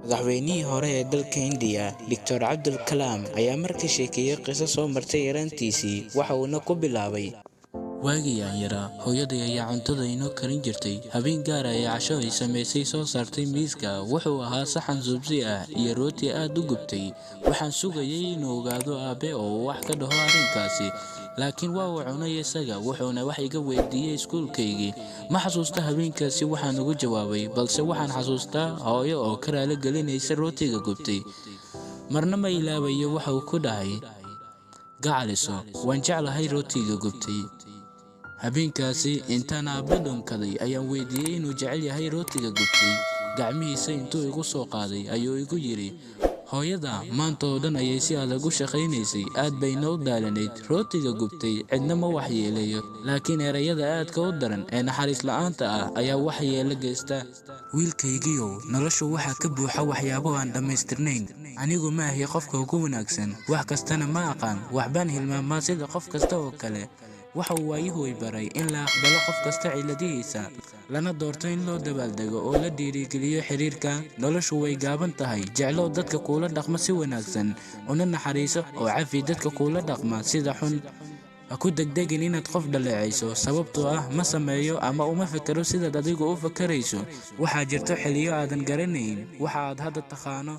Madaxweynihii hore ee dalka Hindiya, Dr. Abdul Kalam, ayaa mar ka sheekeeyay qiso soo martay yaraantiisii, waxa uuna ku bilaabay: Waagii aan yaraa, hooyaday ayaa cuntada inoo karin jirtay. Habeen gaar ah ee casho ay samaysay soo saartay miiska wuxuu ahaa saxan subsi ah iyo rooti aad u gubtay. Waxaan sugayay inuu ogaado aabe oo uu wax ka dhaho arrinkaasi, laakiin waa uu cunay isaga, wuxuuna wax iga weydiiyey iskuulkaygii. Ma xasuusto habeenkaasi waxaan ugu jawaabay, balse waxaan xasuustaa hooyo oo ka raali gelinaysa rootiga gubtay. Marna ma ilaabayo waxa uu ku dhahay: "Gacaliso, waan jeclahay rootiga gubtay." Habeenkaasi intaan aabbe dhunkaday ayaan weydiiyey inuu jecel yahay rootiga gubtay. Gacmihiisa intuu igu soo qaaday ayuu igu yidhi, "Hooyada maanta oo dhan ayay si adag u shaqaynaysay, aad bayna u daalanayd. Rootiga gubtay cidna ma waxyeeleeyo, laakiin erayada aadka u daran ee naxariis la'aanta ah ayaa waxyeello geysta." Wiilkaygiiow, noloshu waxaa ka buuxa waxyaabo aan dhammaystirnayn. Anigu ma ahi qofka ugu wanaagsan, wax kastana ma aqaan, waxbaan hilmaamaa sida qof kasta oo kale. Waxa uu waayuhu i baray in la aqbalo qof kasta cilladihiisa, lana doorto in loo dabaaldego oo la dhiirrigeliyo xiriirka. Noloshu way gaaban tahay, jeclow dadka kuula dhaqma si wanaagsan, una naxariiso oo cafi dadka kuula dhaqma sida xun. Ha ku degdegin inaad qof dhaleecayso sababtoo ah ma sameeyo ama uma fekero sidaad adigu u fakarayso. Waxaa jirta xilliyo aadan garanayn waxa aad hadda taqaano.